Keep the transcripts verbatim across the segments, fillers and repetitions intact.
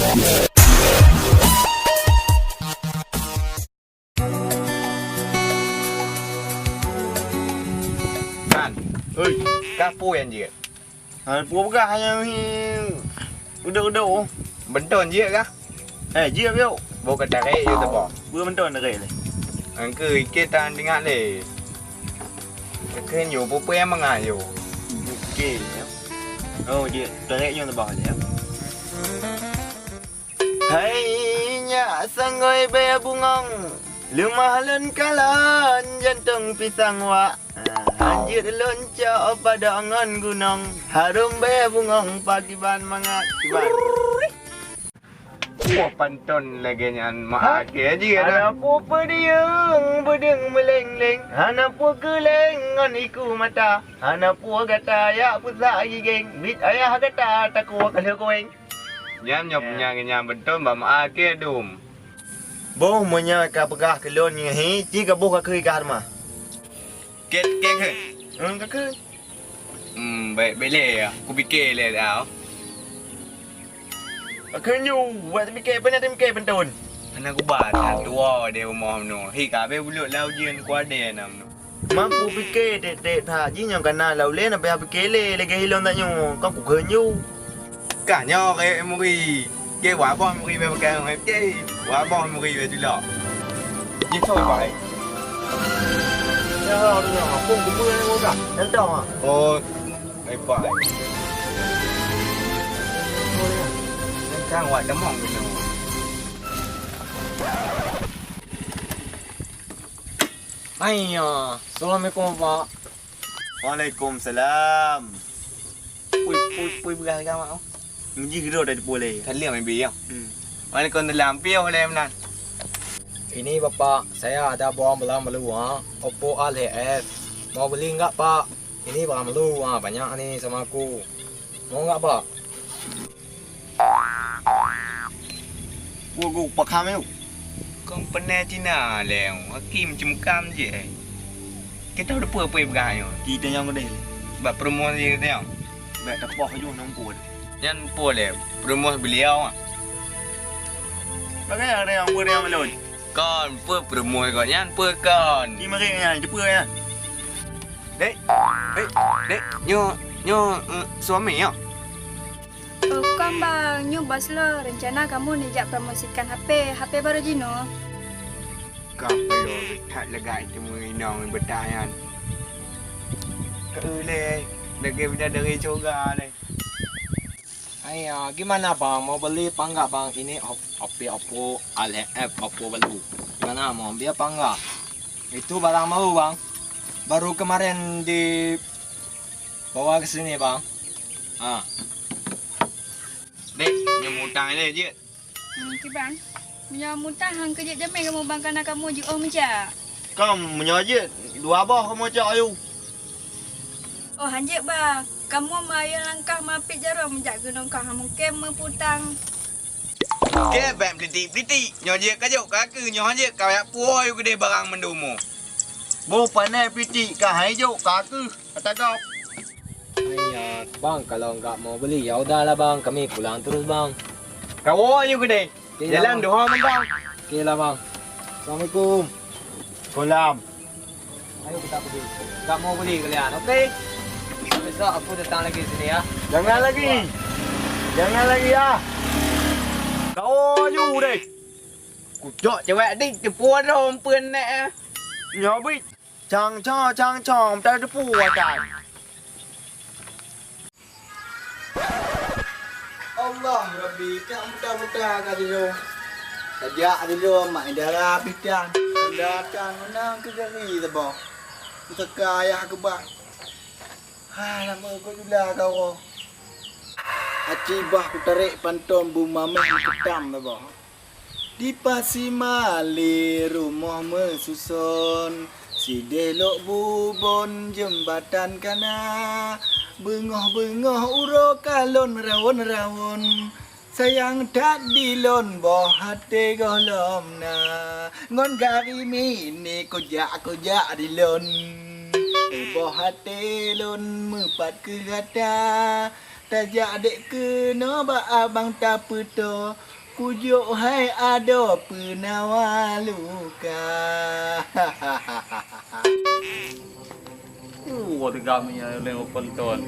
Kan, oi, ka peue nyang jeuet? Ha, peue peugah nyang hi udok-udok? Beunton jeuet kah? Eh, jeuet yuk. Boh ka tarek yuk teuboh. Peue beunton tarek lé? Angke iké tan ingat lé. Keu nyoe peue-peue nyang mangat yuk. Oke. Oh, jeuet. Tarek nyoe teuboh lé. Hai nyak sangoi bèe bungong, leumah lôn kalon jantong pisang wak. Hanjeuet lôn cok padang ngon gunong, harôm bèe bungong pakriban mangat kiban. Wah, panton lagèe nyan mak akhé jih dah. Hana peue-peue diyeueng beudeueng meuleng-leng, hana peue keuléng ngon iku mata, hana peue gata yak peusak gigéng, biet ayah gata takue ka lheueh kuéng. Nyan nyoe punya nyan beutôi bak ma akhé dum. Boh meunyoe ka peugah keu lôn nyan hi, ci ka boh ka keu i ka hareumat. Ket, ket, ket. Hmm, ka keu. Hmm, baik, baik lé. Aku pikir lé dah. Ka keu nyu, buat mikir, pernah mikir pentun. Hana kuba, tan tuwo deh rumoh meunoe. Hi, ka abéh buleuk lam ujeuen ku adé na meunoe. Mampu pike tiep-tiep that jih nyang kana lam ulèe na payah pike lé lagèe ilôn tanyoe, kon kukheun ju. Ka nyoe kayèe muri. Oke, waboh muri bèe pakai ngon oke. Waboh muri bèe tulok. Jih soe bai. Ya, ya, aku kupeue nyoe ka. Nyan tong ah. Oh, bye bye. Nyan kang wak temong tu. Aiya, assalamualaikum, Pak. Waalaikumsalam. Pui, pui, pui beurah lagèe mak. Meujih keudroe dari pue lé. Ka lheueh meubi, ya? Hmm. Waalaikumsalam. Piôh lé meunan. Ini, Bapak, saya ada barang belang baru, ha. Oppo A lima F. Mau beli enggak, Pak? Ini barang baru, ha. Banyak ni sama aku. Mau enggak, Pak? Wo, go, pakam yuk. Kong penai Cina lé, aki macam kam je. Kita udah pue-pue pegang nyoe. Kita nyang gede. Bak promosi kita nyang. Bak tepoh ju nang pue. Nyan pue lé, promosi beliau ah. Pakai ada yang pue yang belon. Kon, pue promosi kau nyan, pue kon. Di mari nyan, di pue ya. Dek, dek, dek, nyoe, nyoe, eh, suami ya? Oh, kon bang, nyoe bos lôn. Rencana kamoe neujak promosikan H P, H P baru jinoe. Ka peulom that lagak teumeu inong beutah nyan. Keu lé, lagèe bidadari syeuruga lé. Aiya, gimana bang, mau beli apa enggak bang? Ini op-, Oppo, Oppo A lima F, Oppo baru. Gimana, mau ambil apa enggak? Itu barang baru bang, baru kemarin di Bawa ke sini, bang. Ha. Dek, nyoe mutang ilèe jeuet. Hmm, kiban. Meunyoe mutang han keu jeuet jamèe kamoe bang, kana kamoe jiôh meujak. Kam, meunyoe jeuet, dua boh kamoe cok ayue. Oh, han jeuet, bang. Kamoe meuyue langkah mapit jaroe meujak geunong ka han mungken meuputang. Oke, bèk peulitik-peulitik. Nyoe jeuet ka jok ka keuh, nyoe han jeuet ka jak puwoe u keudè barang mandum. Boh pané peulitik ka han jok ka keuh, ata gob. Iya, bang, kalau nggak mau beli, ya udahlah, bang, kami pulang terus, bang. Ka woe u keudè. Oke, jalan bang. Duha mantong. Oke lah, bang. Assalamualaikum. Salam. Ayo kita pergi. Nggak mau beli kalian, oke? Besok aku datang lagi sini ya. Jangan lagi. Jangan lagi ya. Kau ayu deh. Kucok cewek dik tepuk dong pun nek eh. Nyobit. Cang cang cang cang tak tepuk akan. Allah Rabbi, tak mudah-mudah ka dulu. Sajak dulu mak dara pitang. Datang menang ke gari tebo. Pusaka ayah kebah. Ha, nama kau jula kau. Aci bah kutarek pantom bu mamah ketam tebo. Di Pasi Malé rumoh meususon, sideh lok bubon jeumbatan kana, beungoh-beungoh uroe kalon rawon-rawon. Sayang that dilon boh até gohlom na, ngon gari mini kujak-kujak dilon. Eh, boh até lôn meupat keu gata, tajak dek keunoe bak abang tapeutoe. Pujoe hai adoe peunawa luka. Uh, teuga minyak lé panton.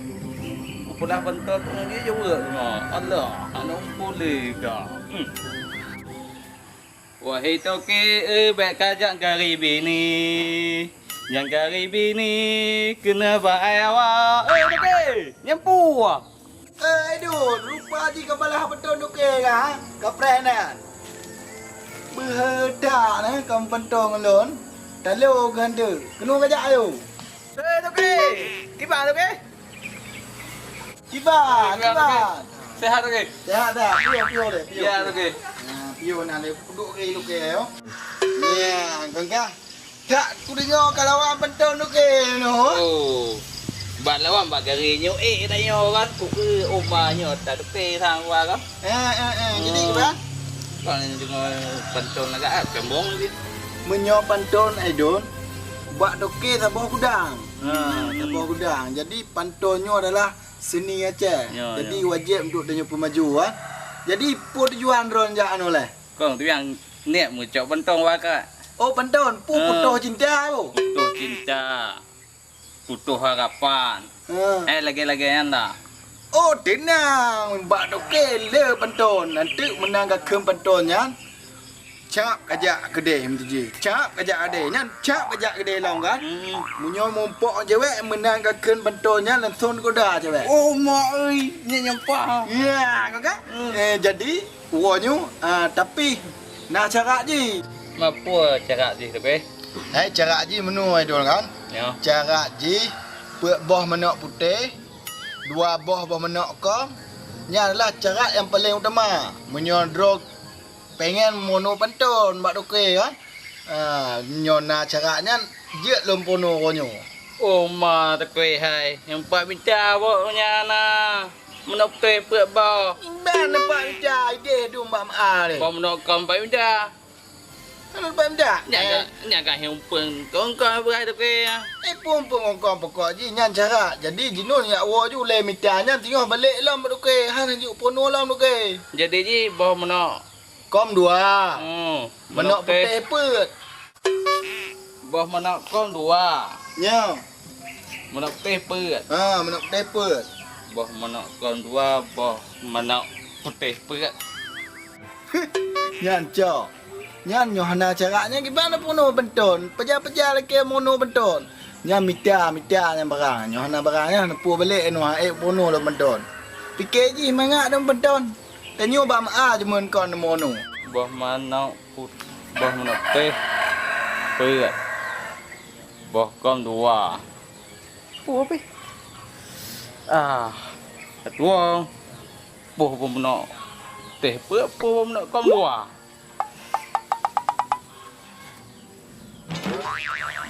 Peulah panton tu lagi jaweuek nyoe. Allah, aneuk ulée ka. Hmm. Wahai toke, eh, bèk kajak gari bini. Nyang gari bini keuneuk bak ai awak. Eh, toke, nyang puah. Eh, Aidon, rupa jih ka balaih panton toke ka, ha? Ka preh nyan. Beuheutak na ka meupanton ngon lôn. Talo geuhanteuk. Keunoe kajak ayo. Eh, toke. Kiban toke? Kiban, kiban. Sehat toke? Sehat dah. Pio, pio deh, pio. Ya, toke. Nah, pio na le duduk ke toke yo. Ya, gagah. Tak kudeungoe ka lawan panton toke noh. Oh. Ban lawan bak gari nyoe, eh, tanyoe kan, ku ke oma nyoe, tak toke sang wa kan. Eh, eh, eh, jadi kiban? Kan deungoe panton lagak, ah, cembong lagi. Meunyoe panton, Aidon, bak toke saboh gudang. Ha, saboh gudang. Jadi, panton nyoe adalah seni Aceh. Ya, jadi, ya. Wajéb untuk tanyoe peumaju, ah. Jadi, peue tujuan droen jak anu leh? Kong, tu nyang niet meucok panton wa ka. Oh, panton, pu-, putoh cinta, oh. Putoh cinta. Putoh harapan. Ha. Eh, lagèe-lagèe nyan dah. Oh, teunang. Bak toke le panton. Nanti meunan ka kheun panton nyan, cap kajak keudè meutuji. Cap kajak keudè nyan, cap kajak keudè lom kan. Hmm. Meunyoe mumpok cewek meunan ka kheun panton nyan langsung goda cewek. Oh, mak euy, nyan nyang pah. Ya, kan? Hmm. Eh, jadi Woe nyoe, ah, tapi na syarat jih. Mapeue syarat jih, Teupeh? Hai, syarat jih meunoe, Aidon, kan? Ya. Syarat jih, peuet boh manok putéh, dua boh boh manok kông. Nyan adalah syarat nyang paleng utama. Meunyoe droe pengen meunoe panton bak toke, kan? Ah, nyoe na syarat nyan, jeuet lôn peunoe uroe nyoe. Oh, ma teukueh hai, nyang pat mita bak nyan na. Manok putéh peuet boh. Iban pat mita, ideh dum bak ma lé. Boh manok kông pat mita. Hana pat mita? Nyan ka, nyan ka hieng umpeueng kông-kông beurai teukueh. Eh, peue umpeueng kông-kông pokok jih nyan syarat. Jadi, jinoe jak woe ju lé mita nyan teungoh balek lom bak teukueh, hana jeuet peunoe lom teukueh. Jadi jih boh manok Kông dua. Hmm. Manok putéh peuet. Boh manok kông dua. Nyo. Manok putéh peuet. Ha, manok putéh peuet. Boh manok kông dua, boh manok putéh peuet. Nyan cok. Nyan nyoe hana cara nyan kiban peunoe panton. Peja-peja lakèe meunoe panton. Nyan mita, mita nyan barang. Nyoe hana barang nyan, hana peue balek nyoe, ék peunoe lom panton. Pike jih mangat dong panton. Tanyoe bak ma jeumeuon kon meunoe. Boh manok put-, boh manok putéh peuet. Boh kông dua. Peue pih? Ah, dua. Boh, boh manok putéh peuet, boh manok kông dua.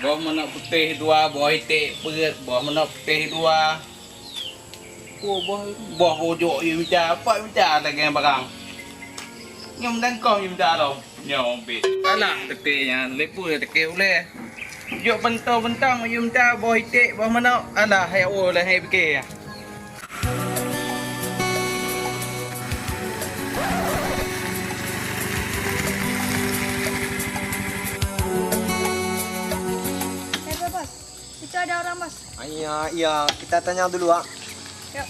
Boh manok putéh dua, boh iték peuet, boh manok putéh dua. Oh, boh, boh bujok yue mita, pat mita lagèe barang. Nyoe meunan kông yue mita lom. Nyoe bit. Alah, teuke nyan, lé peue teuke ulèe. Jok beuntong-beuntong yue mita boh iték, boh manok. Alah, hai oh, lé hai pike. Hei, Bos, Bos. Itu ada orang, Bos. Ah, iya, iya. Kita tanya dulu, ah. Yuk.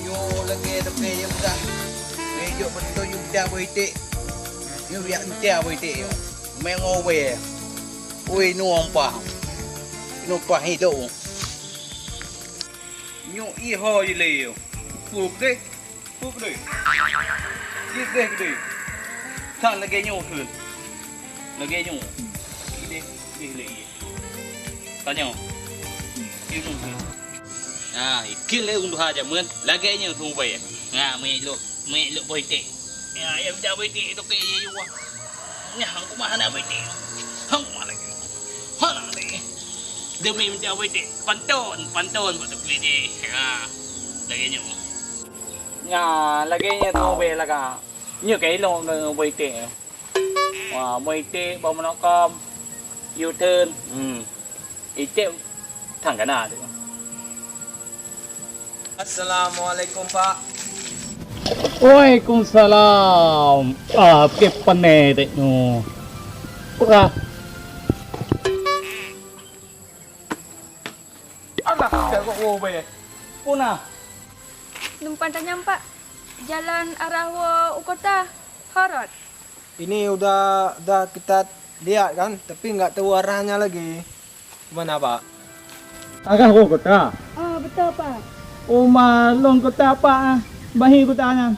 Nyoe lagèe teuke nyang peugah. Nyoe jok beutôi yue mita boh iték. Nyoe biak mita boh iték nyoe. Meu'en ngon ubé. Ui, nu ampah. Nu pah hidoe. Nyoe iho ilé. Pup deh. Pup deh. Jih deh deh. Sang lagèe nyoe kheun. Lagèe nyoe. Deh, deh lé. Tanyoe. Ilmu kheun. Nah, ikheun lé ureueng tuha jameun, lagèe nyoe kheun ubé. Nah, meu'en lôn, meu'en lôn boh iték. Ya, ya, mita boh iték, teuke ye yuwa. Nyan, hang kuman hana boh iték. Hang kuman lagèe. Hana lagèe. Demi mita boh iték, panton, panton bak teuke jih. Ha, lagèe nyoe. Nyan, lagèe nyoe tu bèk lagak. Nyoe ka ilôn boh iték. Wah, boh iték, boh manok kông. U-turn. Hmm. Iték thang kana tu. Assalamualaikum, Pak. Waalaikumsalam. Ah, ke pane tek nyoe. Pura. Alah, dah kok woe. Puna. Numpang tanyong, Pak. Jalan arah woe u kota, ho rot? Ini udah, udah kita lihat kan, tapi nggak tahu arahnya lagi. Mana, Pak? Arah woe kota? Ah, betul, Pak. Uma lôn kota, Pak, ah. Bahi kota nyan.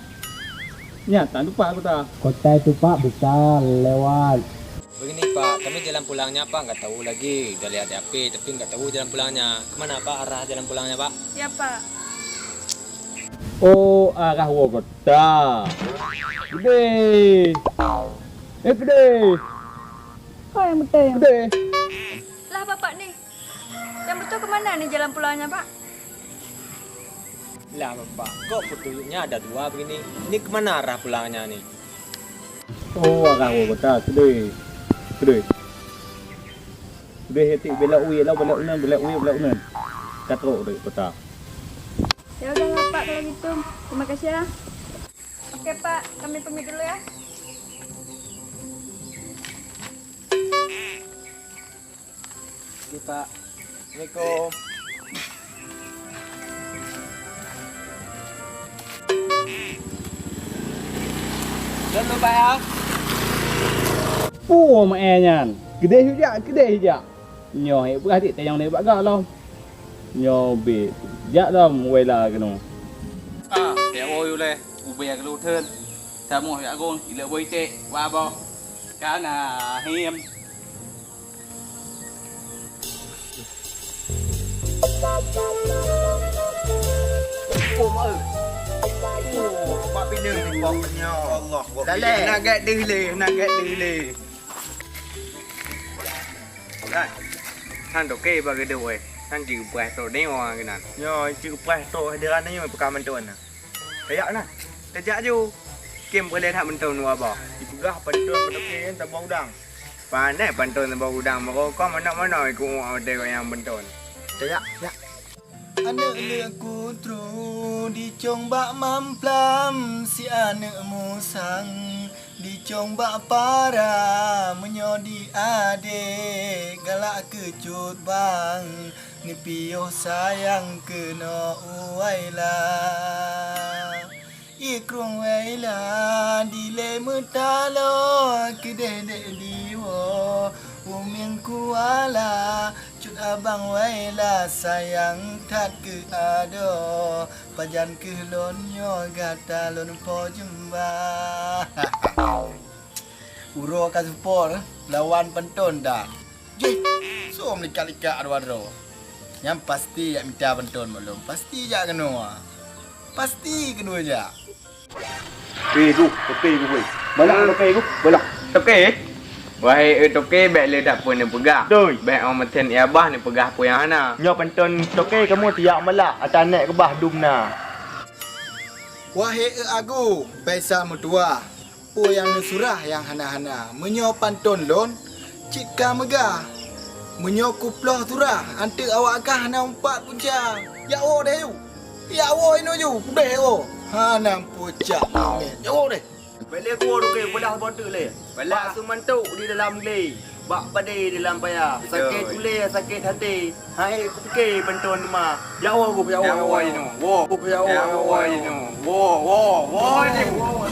Nyan, tak lupa kota. Kota itu, Pak, bukan lewat. Begini, Pak, kami jalan pulangnya, Pak, nggak tahu lagi. Udah lihat di H P, tapi nggak tahu jalan pulangnya. Kemana, Pak, arah jalan pulangnya, Pak? Ya, Pak. Oh, arah woe kota. Gede. Eh, gede. Hai, betul. Gede. Lah, Bapak ni. Yang betul ke mana ni jalan pulangnya, Pak? Lah, Bapak. Kok petunjuknya ada dua begini? Ini kemana arah pulangnya ni? Oh, arah woe kota. Gede. Gede. Gede, etik belok wie lah, belok uneun, belok wie, belok uneun. Ka trok dari kota. Ya udahlah, Pak, kalau gitu. Terima kasih ya. Oke, Pak, kami pamit dulu ya. Oke, Pak. Assalamualaikum. Jom dulu, Pak, ya. Puoh meu-e nyan. Keudeh hijak, keudeh hijak. Nyoe hé peugah dik tanyong lé bak gak lom. Nyoe bit jak lom wela keunoe. Ah, ya woe uleh, ubé ya geuleutheun. Tamoh ya gong, ilek boh iték, wa boh. Kana hiem. Oh, mak, eh. Oh, mak pinang ni, Pak. Ya Allah. Lalé. Nak gak deh lé, nak gak deh lé. Kan. Han toke bak geudoh, eh. Han jeuet geupreh trok deungoe keunan. Nyoe, jeuet geupreh trok hadiran nyoe peuka mantong na. Tajak na. Tajak ju. Kem boleh that mantong dua bah. Dipeugah pantôn bak toke nyan saboh udang. Pandai pantôn saboh udang, meurokok manok-manok ikut uak watèe gobnyan pantôn. Tajak, jak. Aneuk leuek kutru dicong bak mamplam, si aneuk musang dicong bak para. Meunyoe di adék galak keu cut bang, neupiôh sayang keunoe u Waila. Ikrong Waila dilée meutaloe, keudeh dek diwoe u Meukuala. Cut abang Waila sayang that keu adoe, pajan keuh lôn nyoe gata lôn po jeumba. Uroe ka seupôt lawan pantôn dak? Jih, soe meulikat-likat dua droe. Nyan pasti jak mita pantôn maklum, pasti jak keunoe. Pasti keunoe jak. Toke ku, toke ku, weh. Balah toke ku, balah. Toke? Wahé eu toke, bèk lé that peue neupeugah. Doi. Bèk 'oh meuthén ié abah neupeugah peue nyang hana. Nyoe pantôn toke kamoe tiyak malak, ata nèk keubah dum na. Wahé eu agu, Faisal meutuwah. Peue nyang neusurah nyang hana-hana. Meunyoe pantôn lôn, cit ka meugah. Meunyoe kuploh surah, anteuk awak kah hana umpat punca. Jak woe deh yu. Jak woe inoe yu, udeh woe. Hana pucak monyet. Jak woe deh. Bèk lé kuwoe rukée, beulah boh teuk lé. Beulah. Bak seumantok di dalam glé. Bak padé di dalam paya. Sakét ulée, sakét até. Hai kupike pantôn teuma. Jak woe, jak woe, jak woe inoe. Woe. Jak woe, jak woe inoe. Woe, woe, woe.